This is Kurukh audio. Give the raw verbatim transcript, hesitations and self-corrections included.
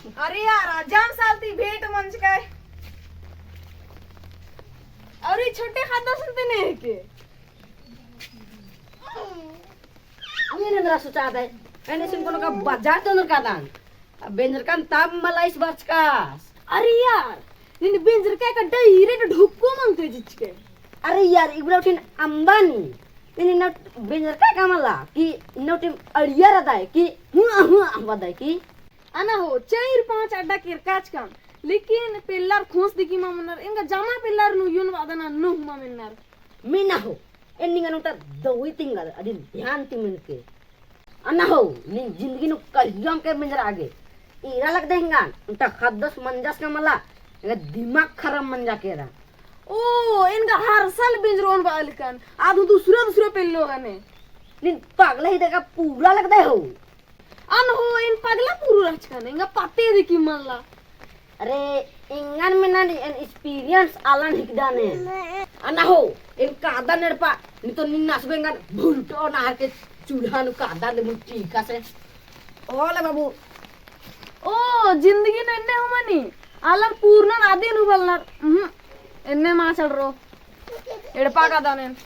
अरे यार, अजाम साल ती भेंट मंजकय। अउर ई छोटे ख़द्दस नू ती ने हेके। उइयन एन्दरा सोचादय। एन्ने सिन कोनो का बाजार तो नरकादन। अब बेंजरकन तब मला इस बरचकस। अरे यार, नीन बेंजरका का direct ढुक्को मंगते चिच्चके। अरे यार, इबड़ा उठिन अम्बानी। नीन इन्ना बेंजरका का मला कि इन्ना उठिन अड़िया रअदय कि हुआ हुआ बअदय कि। अना हो, चार पाँच अड्डा केरकाचकम। लेकिन पेल्लर खोंस दिकी मा मन्नर, एंगा जमा पेल्लर नू यून वादना नू हुमा मन्नर। मेना हो, एन निंगन उन्टा दवई तिंगा, अदिन ध्यान ती मेनके। अना हो, नीन जिंदगी नू कहियोम के बेंजरा गे। ईरा लगदय एंगन, उन्टा ख़द्दस मंजस का मला, एंगा दिमाग खराब मंजा केरा। ओ, एंगा हर साल बेंजरोन बालकन, आद हूँ दूसरा दूसरा पेल्लो गने। नीन पगला ही देखा पूरा लगदय हो। अन हो, एन पगला पूरू रहचकन, एंगा पते दिकी मला। अरे, एंगन मेनन एन experience आलन हिकदन एन। अना हो, एन कादन एड़पा, नी तो निन्ना सुबे एंगन भुलटो नहर के चूल्हा नू कादन दे मुट्ठी का से। ओले बाबू। ओ, जिंदगी नू एन्ने हुमनी, आलर पूरनर आदिन हूँ बलनर, उहुँ, एन्ने मा चलरो। एड़पा कादन एन।